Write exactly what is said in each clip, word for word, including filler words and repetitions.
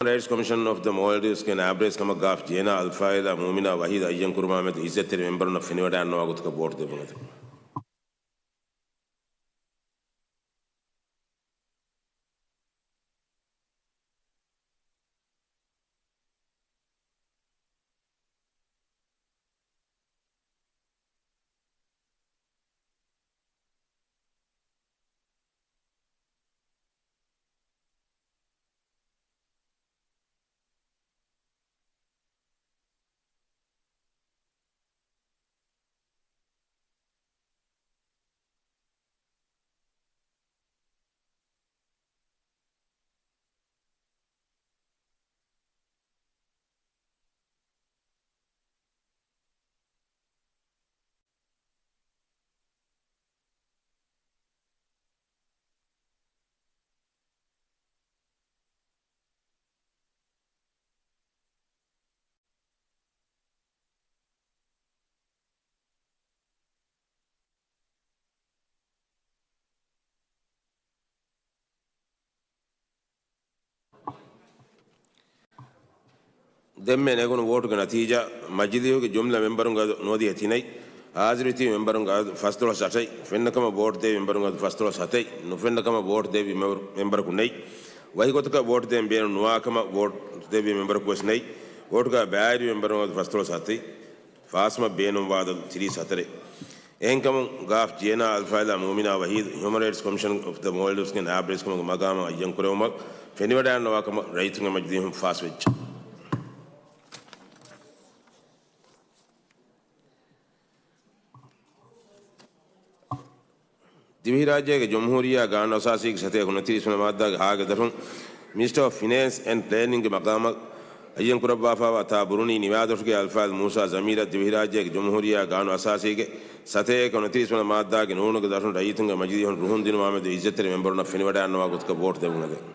ރައިޓްސް ކޮމިޝަން އޮފް ދަ މޯލްޑިވްސްގެ ނާއިބު ރައީސް ކަމަށް ގާފް ޖޭނާ އަލްފާޟިލާ މޫމިނާ ވަހީދު އައްޔަން ކުރުމާމެދު އިއްޒަތްތެރި މެމްބަރުންނަށް ފެނިވަޑައިގަންނަވާ ގޮތަކަށް ވޯޓް ދެއްވުން އެދެން. ދެންމެ ނެގުނު ވޯޓުގެ ނަތީޖާ، މަޖިލީހުގެ ޖުމްލަ މެމްބަރުންގެ އަދަދު ނުވަދިހަ ތިނެއް، ހާޒިރުވެތިބި މެމްބަރުންގެ އަދަދު ފަސްދޮޅަސް އަށެއް، ފެންނަކަމަށް ވޯޓް ދެއްވި މެމްބަރުންގެ އަދަދު ފަސްދޮޅަސް ހަތެއް، ނުފެންނަކަމަށް ވޯޓް ދެއްވި މެމްބަރު، މެމްބަރަކު ނެތް. ވަކި ގޮތަކަށް ވޯޓް ދޭން ބޭނުން ނުވާ ކަމަށް ވޯޓް ދެއްވި މެމްބަރަކު ވެސް ނެތް. ވޯޓުގަ ބައިވެރި މެމްބަރުންގެ އަދަދު ފަސްދޮޅަސް ހަތެއް، ފާސްކަމަށް ބޭނުންވާ އަދަދު ތިރީސް ހަތަރެއް. އެހެންކަމުން ގާފް ޖޭނާ އަލްފާޟިލާ މޫމިނާ ވަހީދު ހިއުމަން ރައިޓްސް ކޮމިޝަން އޮފް ދަ މޯލްޑިވްސްގެ ނާއިބު ރައީސް ކަމުގެ މަގާމަށް އައްޔަން ކުރެވުމަށް ފެނިވަޑައިގަންނަވާ ކަމަށް ރައްޔިތުންގެ މަޖިލީހުން ފާސްވެއްޖެ. ދިވެހިރާއްޖޭގެ ޖުމްހޫރިއްޔާ ގާނޫނު އަސާސީގެ ސަތޭކަ ނުވަތިރީސް ވަނަ މާއްދާގެ ހާގެ ދަށުން މިނިސްޓަރ އޮފް ފިނޭންސް އެންޑް ޕްލޭނިންގގެ މަގާމަށް އައްޔަން ކުރައްވާފައިވާ ތާ ބުރުނީ ނިވާދޮށުގެ އަލްފާޟިލް މޫސާ ޒަމީރަށް ދިވެހިރާއްޖޭގެ ޖުމްހޫރިއްޔާ ގާނޫނު އަސާސީގެ ސަތޭކަ ނުވަތިރީސް ވަނަ މާއްދާގެ ނޫނުގެ ދަށުން ރައްޔިތުންގެ މަޖިލީހުން ރުހުން ދިނުމާމެދު އިއްޒަތްތެރި މެމްބަރުންނަށް ފެނިވަޑައިގަންނަވާ ގޮތަކަށް ވޯޓް ދެއްވުން އެދެން.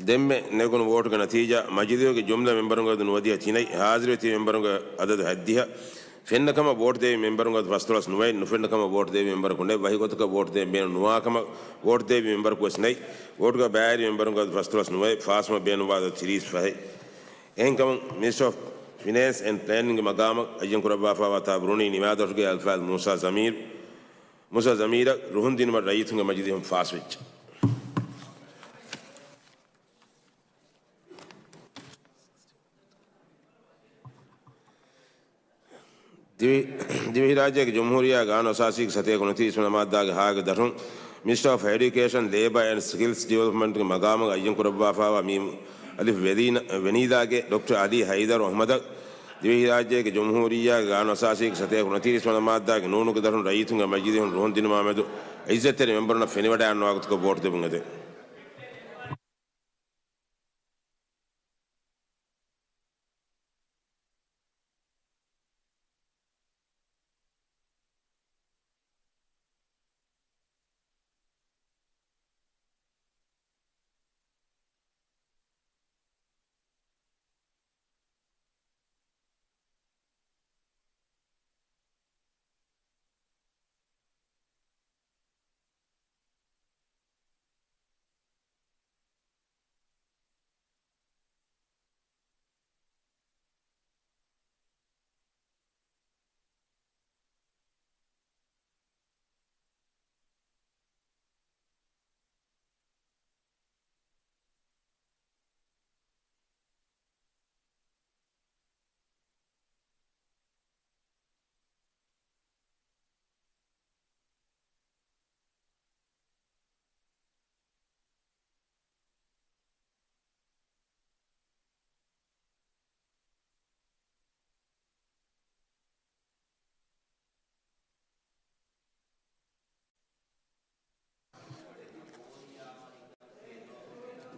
ދެންމެ ނެގުނު ވޯޓުގެ ނަތީޖާ، މަޖިލީހުގެ ޖުމްލަ މެމްބަރުންގެ އަދަދު ނުވަދިހަ ތިނެއް، ހާޒިރުވެތި މެމްބަރުންގެ އަދަދު ހަތްދިހަ، ފެންނަކަމަށް ވޯޓް ދެއްވި މެމްބަރުންގެ އަދަދު ފަސްދޮޅަސް ނުވައެއް، ނުފެންނަކަމަށް ވޯޓް ދެއްވި މެމްބަރަކު ނެތް، ވަކި ގޮތަކަށް ވޯޓް ދޭން ބޭނުން ނުވާ ކަމަށް ވޯޓް ދެއްވި މެމްބަރަކު ވެސް ނެތް، ވޯޓުގަ ބައިވެރި މެމްބަރުންގެ އަދަދު ފަސްދޮޅަސް ނުވައެއް، ފާސްކަމަށް ބޭނުންވާ އަދަދު ތިރީސް ފަހެއް. އެހެންކަމުން މިނިސްޓަރ އޮފް ފިނޭންސް އެންޑް ޕްލޭނިންގްގެ މަގާމަށް އައްޔަން ކުރައްވާފައިވާ ތާ ބުރުނީ ނިވާދޮށުގެ އަލްފާޟިލް މޫސާ ޒަމީރު، މޫސާ ޒަމީރަށް ރުހުން ދިނުމަށް ރައްޔިތުންގެ މަޖިލީހުން ފާސްވެއްޖެ. ދިވެ-، ދިވެހިރާއްޖޭގެ ޖުމްހޫރިއްޔާ ގާނޫނު އަސާސީގެ ސަތޭކަ ނުވަތިރީސް ވަނަ މާއްދާގެ ހާގެ ދަށުން މިނިސްޓަރ އޮފް އެޑިއުކޭޝަން، ލޭބަ އެންޑް ސްކިލްސް ޑިވެލޮޕްމަންޓްގެ މަގާމަށް އައްޔަން ކުރައްވާފައިވާ މީމް އަލިފް ވެލީނަ-، ވެނީލާގެ ޑޮކްޓަރ އަލީ ހައިދަރު އަހްމަދަށް ދިވެހިރާއްޖޭގެ ޖުމްހޫރިއްޔާގެ ގާނޫނު އަސާސީގެ ސަތޭކަ ނުވަތިރީސް ވަނަ މާއްދާގެ ނޫނުގެ ދަށުން ރައްޔިތުންގެ މަޖިލީހުން ރުހުން ދިނުމާމެދު އިއްޒަތްތެރި މެމްބަރުންނަށް ފެނިވަޑައިގަންނަވާ ގޮތަކަށް ވޯޓް ދެއްވުން އެދެން.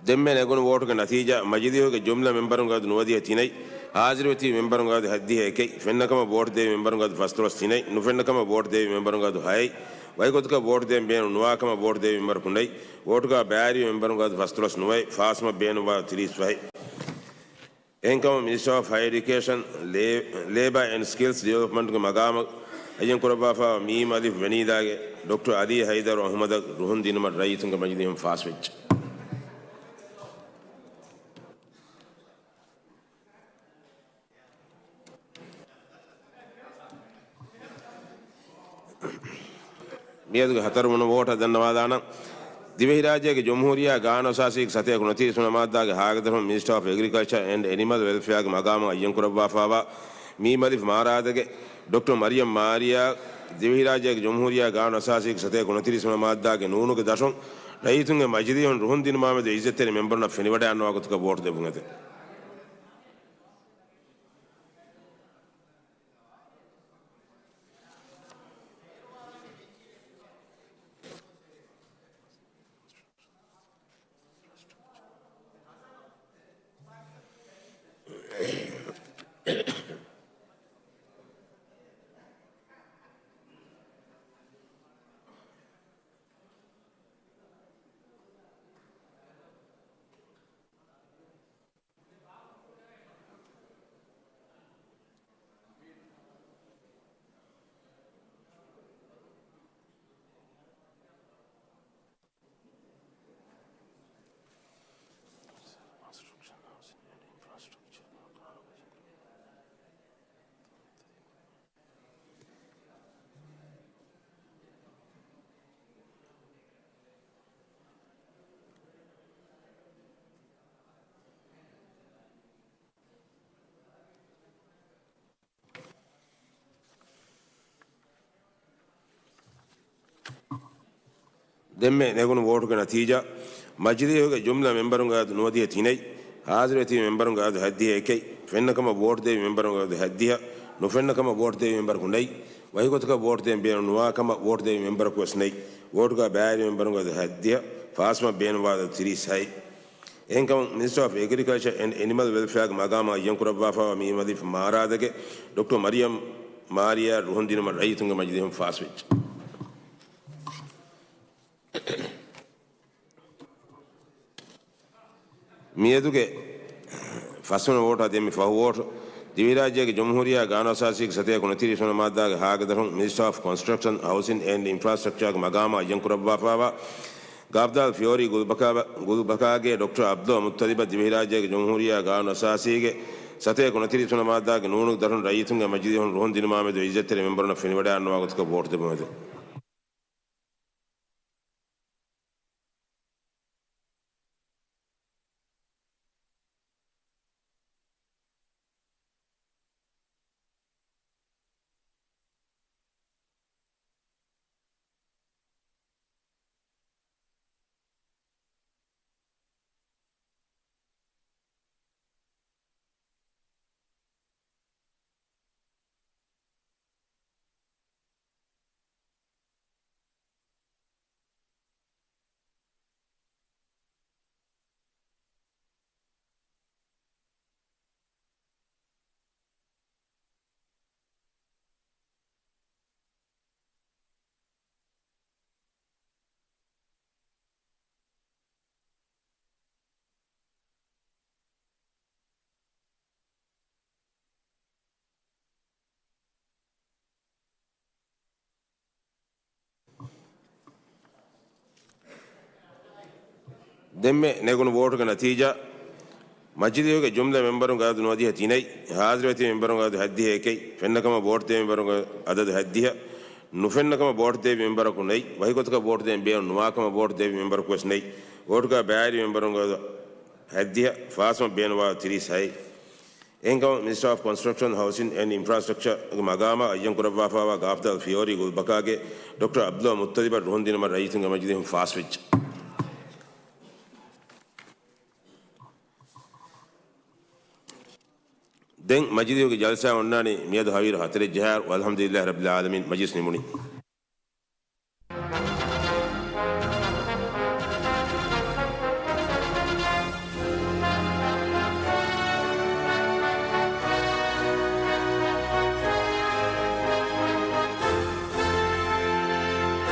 ދެންމެ ނެގުނު ވޯޓުގެ ނަތީޖާ، މަޖިލީހުގެ ޖުމްލަ މެންބަރުންގެ އަދަދު ނުވަދިހަ ތިނެއް، ހާޒިރުވެތި މެންބަރުންގެ އަދަދު ހަތްދިހަ އެކެއް، ފެންނަކަމަށް ވޯޓް ދެވި މެންބަރުންގެ އަދަދު ފަސްދޮޅަސް ތިނެއް، ނުފެންނަކަމަށް ވޯޓް ދެވި މެންބަރުންގެ އަދަދު ހައެއް، ވަކިގޮތަކަށް ވޯޓް ދޭން ބޭނުން ނުވާ ކަމަށް ވޯޓް ދެވި މެންބަރަކު ނެތް، ވޯޓުގަ ބައިވެރިވި މެންބަރުންގެ އަދަދު ފަސްދޮޅަސް ނުވައެއް، ފާސްކަމަށް ބޭނުންވާ ތިރީސް ފަހެއް. އެހެންކަމުން މިނިސްޓްރީ އޮފް ހަޔަރ އެޑިއުކޭޝަން، ލޭ-، ލޭބާ އެންޑް ސްކިލްސް ޑިވެލޮޕްމަންޓްގެ މަގާމަށް އައްޔަން ކުރައްވާފައިވާ މީމް އަލިފް ވެނީލާގެ ޑޮކްޓަރ އަލީ ހައިދަރު އަހުމަދަށް ރުހުން ދިނުމަށް ރައްޔިތުންގެ މަޖިލީހުން ފާސްވެއްޖެ. މިއަދުގެ ހަތަރުވަނަ ވޯޓަށް ދަންނަވާލާނަން. ދިވެހިރާއްޖޭގެ ޖުމްހޫރިއްޔާ ގާނޫނުއަސާސީގެ ސަތޭކަ ނުވަތިރީސް ވަނަ މާއްދާގެ ހާގަދަރުން މިނިސްޓަރ އޮފް އެގްރިކަލްޗަރ އެންޑް އެނިމަލް ވެލްފެއާގެ މަގާމަށް އައްޔަން ކުރައްވާފައިވާ މީމް އަލިފް މާރާދަގެ ޑޮކްޓަރ މަރިޔަމް މާރިޔާ، ދިވެހިރާއްޖޭގެ ޖުމްހޫރިއްޔާ ގާނޫނުއަސާސީގެ ސަތޭކަ ނުވަތިރީސް ވަނަ މާއްދާގެ ނޫނުގެ ދަށުން ރައްޔިތުންގެ މަޖިލީހުން ރުހުން ދިނުމާމެދު އިއްޒަތްތެރި މެންބަރުންނަށް ފެނިވަޑައިގަންނަވާ ގޮތަކަށް ވޯޓް ދެއްވުން އެދެން. ދެންމެ ނެގުނު ވޯޓުގެ ނަތީޖާ، މަޖިލީހުގެ ޖުމްލަ މެންބަރުންގެ އަދަދު ނުވަދިހަ ތިނެއް، ހާޒިރުވެތި މެންބަރުންގެ އަދަދު ހަތްދިހަ އެކެއް، ފެންނަކަމަށް ވޯޓް ދެވި މެންބަރުންގެ އަދަދު ހަތްދިހަ، ނުފެންނަކަމަށް ވޯޓް ދެވި މެންބަރަކު ނެތް، ވަކިގޮތަކަށް ވޯޓް ދޭން ބޭނުން ނުވާ ކަމަށް ވޯޓް ދެވި މެންބަރަކު ވެސް ނެތް، ވޯޓުގަ ބައިވެރި މެންބަރުންގެ އަދަދު ހަތްދިހަ، ފާސްކަމަށް ބޭނުންވާ އަދަދު ތިރީސް ހައެއް. އެހެންކަމުން މިނިސްޓަރ އޮފް އެގްރިކަލްޗަރ އެންޑް އެނިމަލް ވެލްފެއާގެ މަގާމަށް އައްޔަން ކުރައްވާފައިވާ މީމް އަލިފް މާރާދަގެ ޑޮކްޓަރ މަރިޔަމް މާރިޔާ ރުހުން ދިނުމަށް ރައްޔިތުންގެ މަޖިލީހުން ފާސްވެއްޖެ. މިއަދުގެ ފަސްވަނަ ވޯޓާ ދެންމެ ފަހު ވޯޓު، ދިވެހިރާއްޖޭގެ ޖުމްހޫރިއްޔާ ގާނޫނުއަސާސީގެ ސަތޭކަ ނުވަތިރީސް ވަނަ މާއްދާގެ ހާގަދަރުން މިނިސްޓަރ އޮފް ކޮންސްޓްރަކްޝަން، ހައުސިން އެންޑް އިންފްރާސްޓްރަކްޗާގެ މަގާމަށް އައްޔަން ކުރައްވާފައިވާ ގާބްދާލް ފިޔޯރީ ގުލްބަކާ، ގުލްބަކާގެ ޑޮކްޓަރ އަބްދުﷲ މުއްތަލިބަށް ދިވެހިރާއްޖޭގެ ޖުމްހޫރިއްޔާ ގާނޫނުއަސާސީގެ ސަތޭކަ ނުވަތިރީސް ވަނަ މާއްދާގެ ނޫނުގެ ދަށުން ރައްޔިތުންގެ މަޖިލީހުން ރުހުން ދިނުމާމެދު އިއްޒަތްތެރި މެންބަރުންނަށް ފެނިވަޑައިގަންނަވާ ގޮތަކަށް ވޯޓް ދެއްވުމެދު. ދެންމެ ނެގުނު ވޯޓުގެ ނަތީޖާ، މަޖިލީހުގެ ޖުމްލަ މެންބަރުންގެ އަދަދު ނުވަދިހަ ތިނެއް، ހާޒިރުވެތި މެންބަރުންގެ އަދަދު ހަތްދިހަ އެކެއް، ފެންނަކަމަށް ވޯޓް ދޭ މެންބަރުންގެ އަދަދު ހަތްދިހަ، ނުފެންނަކަމަށް ވޯޓް ދެވި މެންބަރަކު ނެތް، ވަކިގޮތަކަށް ވޯޓް ދޭން ބޭނުން ނުވާކަމަށް ވޯޓް ދެވި މެންބަރަކު ވެސް ނެތް، ވޯޓުގަ ބައިވެރި މެންބަރުންގެ ހަތްދިހަ، ފާސްކަމަށް ބޭނުންވާ ތިރީސް ހައެއް. އެހެންކަމުން މިނިސްޓަރ އޮފް ކޮންސްޓްރަކްޝަން، ހައުސިން އެންޑް އިންފްރާސްޓްރަކްޗާގެ މަގާމަށް އައްޔަން ކުރައްވާފައިވާ ގާބްދާލް ފިޔޯރީ ގުލްބަކާގެ ޑޮކްޓަރ އަބްދުﷲ މުއްތަލިބަށް ރުހުން ދިނުމަށް ރައްޔިތުންގެ މަޖިލީހުން ފާސްވެއްޖެ. ދެން މަޖިލީހުގެ ޖަލްސާ އޮންނާނީ މިއަދު ހަވީރު ހަތަރެއް ޖަހާއިރު. ވަލްޙަމްދުލިއްލާހި ރައްބިލް ޢާލަމީން. މަޖިލިސް ނިމުނީ.